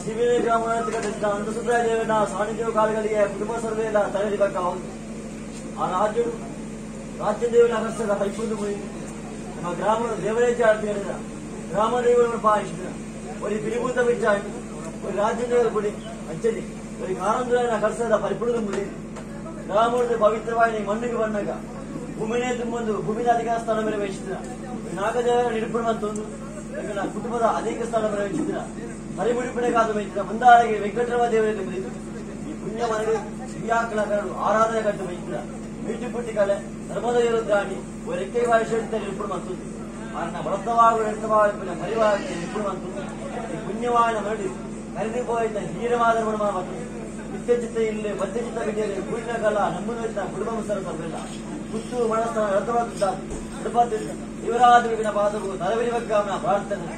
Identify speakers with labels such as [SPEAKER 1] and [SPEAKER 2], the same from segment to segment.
[SPEAKER 1] ಸಿವಿನ ಗ್ರಾಮ ಅಂತಸುಬ್ರಾಯ ಸಾನ್ನಿಧ್ಯ ಕಾಲಗಳಿಗೆ ಕುಟುಂಬ ಸರ್ವೆಲ್ಲ ತಲೆಬೇಕಾಗುವುದು. ಆ ರಾಜ್ಯರು ರಾಜ್ಯ ದೇವರ ಅಗಸ್ಯದ ಕೈಕೊಂಡು ನಮ್ಮ ಗ್ರಾಮದ ದೇವರೇ ಜಾತಿ ಹೇಳಿದ ಗ್ರಾಮ ದೇವರನ್ನು ಪಾಲಿಸಿದ ಒಂದು ಬಿರಿಭೂತ ಬಿಟ್ಟ ಒಂದು ರಾಜ್ಯ ದೇವರ ಗುಡಿ ಅಂಚಲಿ ಒಂದು ಕಾರಂದುರಾಯನ ಕರ್ಸದ ಪರಿಪುರದ ಮುಡಿ ಗ್ರಾಮದ ಪವಿತ್ರವಾಗಿ ಮಣ್ಣಿಗೆ ಬಂದಾಗ ಭೂಮಿನೇ ತುಂಬೊಂದು ಭೂಮಿನ ಅಧಿಕಾರ ಸ್ಥಾನ ಮೇಲೆ ವಹಿಸಿದ ನಾಗದೇವರ ನಿರೂಪಣೆ ಕುಟುಂಬದ ಅನೇಕ ಸ್ಥಾನ ಮೇಲೆ ವಹಿಸಿದ ಪರಿಮುಡಿಪಣೆಗಾದ ವಹಿಸಿದ ಮುಂದಾರಿಗೆ ವೆಂಕಟರಮ ದೇವರೇ ತುಂಬಿದ್ದು ಈ ಪುಣ್ಯ ಮನೆಗೆ ಕ್ರಿಯಾಕಲಾಕಾರರು ಆರಾಧನೆ ಕಟ್ಟು ವಹಿಸಿದ ಮೀಟು ಪುಟ್ಟಿಕಲೆ ಧರ್ಮದ ವಿರುದ್ಧಾಗಿ ರೆಕ್ಕೆ ಭಾಷೆ ನಿರೂಪಣೆ ಮಂತುಂದು ಆರನ ಬಳತವಾಗ ಎಡತವಾಗ ಪರಿವಾರ ನಿರೂಪಣೆ ಮಂತುಂದು ಈ ಪುಣ್ಯವಾದ ಮರಳಿ ಕರೆದು ಹೋಯಿತ ಹೀರವಾದ ಮತ್ತು ನಿತ್ಯಚಿತ್ತ ಇಲ್ಲಿ ಮಧ್ಯಚಿತ್ತ ಬಿಟ್ಟಿಯಲ್ಲಿ ಗೂಡಿನ ಕಲ ನಮ್ಮನ್ನು ಕುಟುಂಬ ಸರ್ವೆಲ್ಲ ಹುಟ್ಟು ಮನಸ್ಸನ್ನು ರಥವಾದ ಇವರಾಜ ಪಾದವು ತಲವಿರಿವಗ್ಗಾಮನ ಪ್ರಾರ್ಥನೆ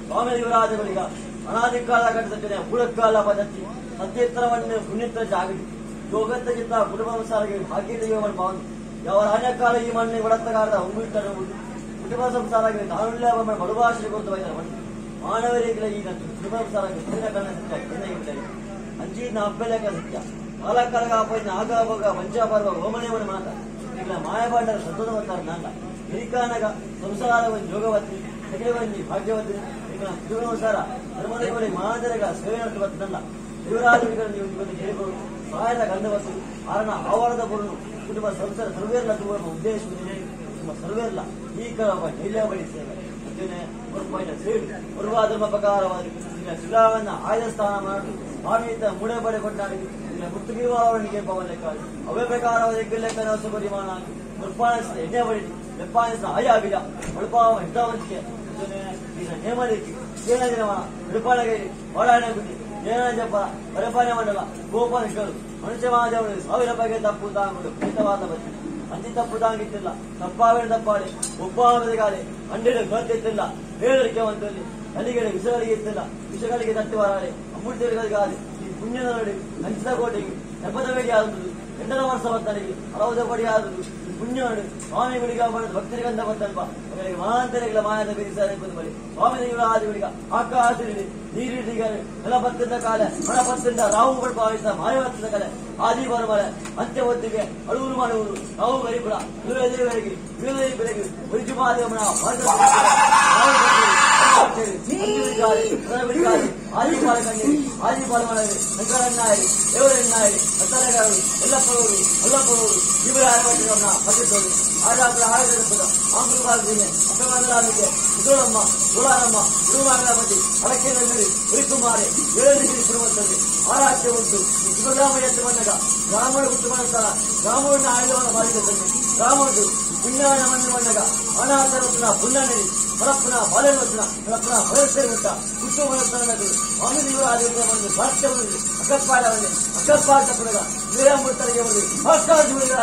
[SPEAKER 1] ಸ್ವಾಮಿ ಯುವರಾಜಗಳಿಗೆ ಅನಾದಿಕಾಲ ಕಟ್ಟಿದ ಮೂಲಕಾಲ ಪದ್ಧತಿ ಸತ್ಯೇತ್ತರವನ್ನು ಪುಣ್ಯತ್ರ ಜಾಗೃತಿ ಯೋಗತ್ತ ಚಿತ್ತ ಕುಟುಂಬ ಭಾಗ್ಯದ ಯೋಗವನ್ನು ಭಾವನೆ ಯಾವ ರಾಜಕಾಲ ಈ ಮಣ್ಣು ಒಡತ್ತಗಾರದ ಹೊಂಗುತ್ತಾರೆ ಕುಟುಂಬ ಸಂಸಾರ ತಾನುಳ್ಳ ಬಡುಭಾಷೆ ಕೊರತು ಮಣ್ಣು ಮಾನವರಿಗೆ ಈಗ ಕುಟುಂಬ ಸಂಸಾರ ಕಣ್ಣ ಸತ್ಯ ಅಂಜಿ ಅಬ್ಬೆಲೆಕ ಸತ್ಯ ಕಾಲಕಾಲಗ ಅಪ್ಪ ಆಗಾಭೋಗ ಪಂಚಾಪರ್ವ ಹೋಮನೇವನ ಮಾತ ಈಗ ಮಾಯಬಾಂಡರ ಸಂತೋಷವಂತಾರ ನಾಂಗ ಎರಿಕಾನಗ ಸಂಸಾರ ಯೋಗವತಿ ಸಕಲವಂಜಿ ಭಾಗ್ಯವತಿ ಈಗ ಕುಟುಂಬ ಧರ್ಮದೇವರಿಗೆ ಮಾದರಿಗಳ ಸೇವೆ ನಡೆಸುವಂತಲ್ಲ ದೇವರಾಜುಗಳನ್ನು ನೀವು ಕೇಳಿಕೊಂಡು ಸಹಾಯದ ಗಂಧವಸ್ತು ಆರಣ ಆವರಣದ ಪುರುಳು ಕುಟುಂಬ ಸಂಸಾರ ಸರ್ವೇರ್ಲ ತುಂಬುವ ಉದ್ದೇಶ ಕುಟುಂಬ ಸರ್ವೇರ್ಲ ಈ ಕಲ ಬಳಿ ಸೇವೆ ಪೂರ್ವಾಧರ್ಮ ಪ್ರಕಾರವಾಗಿ ಶಿಲಾವನ್ನ ಆಯ್ದ ಸ್ಥಾನ ಮಾಡಿ ಸ್ವಾಮಿ ಮೂಡೆ ಬಡೆ ಕೊಟ್ಟಾಗಿ ಮುತ್ತುಗಿರುವವನಿಗೆ ಪವನ ಅವೇ ಪ್ರಕಾರವಾದ ಲೆಕ್ಕ ಪರಿಮಾಣ ಮುರ್ಪಾಣಿಸಿದ ಎಣ್ಣೆ ಬಡಿ ಲೆಪ್ಪಾಣಿಸಿದ ಆಯಾಬಿಡ ಒಳಪಾವ ಹಿತಾವಂತಿಕೆ ನೇಮಲಿಕ್ಕೆ ಏನಾದಿನವ ಹಿಡುಪಾಣಗೈರಿ ಓಡಾಣ ಗುಡ್ಡಿ ಏನಾಜಪ್ಪ ಬರಪಾನೆ ಮಂಡಲ ಗೋಪಾಲ ಮನುಷ್ಯ ಮಹಾದೇವರು ಸಾವಿರ ಬಗೆ ತಪ್ಪು ತಾಂಗುಡು ಪ್ರೀತವಾದ ಬಚ್ಚಿ ಅಂಜಿ ತಪ್ಪು ತಾಂಗಿತ್ತಿಲ್ಲ ತಪ್ಪಾವೇನು ತಪ್ಪಾಡಿ ಒಪ್ಪಾವದಿಗಾಲಿ ಅಂಡಿನ ಗೊತ್ತಿತ್ತಿಲ್ಲ ಬೇಡರಿಕೆ ಒಂದಲ್ಲಿ ಅಲ್ಲಿಗೆ ವಿಷಗಳಿಗೆ ಇತ್ತಿಲ್ಲ ವಿಷಗಳಿಗೆ ತಟ್ಟುವಾರಾಡಿ ಅಮೃತಗಳಿಗಾಲಿ ಈ ಪುಣ್ಯದ ಹಂಚಿದ ಕೋಟೆಗೆ ನೆಪದ ಬೇಡಿ ಆದುದು ಎಂಟರ ವರ್ಷ ಬತ್ತನಿಗೆ ಹಲವುದ ಪಡಿ ಆದುದು ಈ ಪುಣ್ಯನಡು ಸ್ವಾಮಿಗಳಿಗೆ ಭಕ್ತರಿಗಂತ ಬತ್ತಲ್ಪ ಅವರಿಗೆ ಮಹಾಂತರಿಗಳ ಮಾಯದ ಬೀರಿಸಾರೆ ಬಳಿ ಸ್ವಾಮಿ ಆದಿಗಳಿಗೆ ಆಕಾಶದಲ್ಲಿ ನೀರಿಡಿಗೆ ನೆಲ ಬತ್ತಿದ್ದ ಕಾಲ ಮಣ ಬತ್ತಿದ್ದ ರಾಹುಗಳು ಭಾವಿಸಿದ ಮಾಯವತ್ತಿದ ಕಲೆ ಆದಿ ಬರಮಲೆ ಅಂತ್ಯ ಹೊತ್ತಿಗೆ ಅಳುವರು ಮಾಡುವುದು ರಾಹು ಗರಿಪುರ ದೇವರಿಗೆ ಬೆಳಗ್ಗೆ ಉರಿಜುಮಾದೇವನ ಆದಿಪಾಲಕಣ್ಣಿ ಆದಿಪಾಲಮಲರಿ ಶಂಕರಣ್ಣಾಯರಿ ದೇವರಣ್ಣಾಯರಿ ಹತ್ತರಗಾರರು ಎಲ್ಲಪ್ಪನವರು ಅಲ್ಲಪ್ಪನವರು ಇವರ ಆರವನ್ನ ಪಟ್ಟಿದ್ದವರು ಆಜಾಪುರ ಆಡಳಿತದ ಆಂಧ್ರಪಾಲದಿಂದ ಅಪ್ಪಮಂಗಲಾಂಬಿಕೆ ಕುದುರಮ್ಮ ಗುಳಾರಮ್ಮ ಗುರುಮಾಂಗಲಪತಿ ಅಡಕೆನಲ್ಲಿ ಹುರಿಕುಮಾರಿ ಏಳು ಕುರುವಂತದ್ದು ಆರಾಧ್ಯ ಉಂಟು ಶಿವಗ್ರಾಮ ಎತ್ತು ಬಂದಾಗ ಬ್ರಾಹ್ಮಣ ಹುಟ್ಟು ಮಾಡುತ್ತಾರ ಬ್ರಾಹ್ಮಣನ ಆಯುಧವನ್ನು ಮಾಡಿದ್ದನ್ನು ಬ್ರಾಹ್ಮಣರು ಪುಣ್ಯನ ಮಣ್ಣು ಬಂದಾಗ ಅನಾಥರತ್ನ ಪುಣ್ಯನಡಿ ಪರಪ್ಪನ ಬಾಲನವತ್ನ ಪರಪ್ಪನ ಹೊರತೇರುತ್ತ ಹುಟ್ಟು ಮನಸ್ಸನ್ನು ಸ್ವಾಮಿ ದೇವರ ಆದಿವನ್ನು ಭಾಷ್ಯವನ್ನು ಅಕಪ್ಪಾಡವನ್ನೇ ಅಕಪ್ಪಾಟ ಪುನಗ ವೀರಾಮೂರ್ತರಿಗೆ ಒಂದು ಭಾಷಾಜೀವಿಗಳ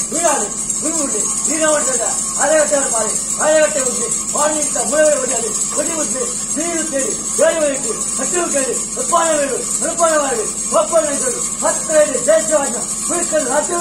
[SPEAKER 1] ವೀರಾಳಿ ಗುರುವುಳ್ಳಿ ವೀರವಂಟದ ಅರೆಗಟ್ಟೆ ಪಾಳಿ ಅರೆಗಟ್ಟೆ ಉದ್ದಿ ವಾಣಿತ ಮುಳವೆ ಒಡೆಯಲಿ ಒಡಿ ಉದ್ದಿ ನೀರು ತೇಡಿ ಬೇರೆ ಹಟ್ಟಿರು ಕೇಳಿ ಉತ್ಪಾದನೆ ಅನುಪಾನವಾಗಿ ಒಪ್ಪಂದ ಹತ್ತಿರ ದೇಶವಾದ ರಾಜ್ಯ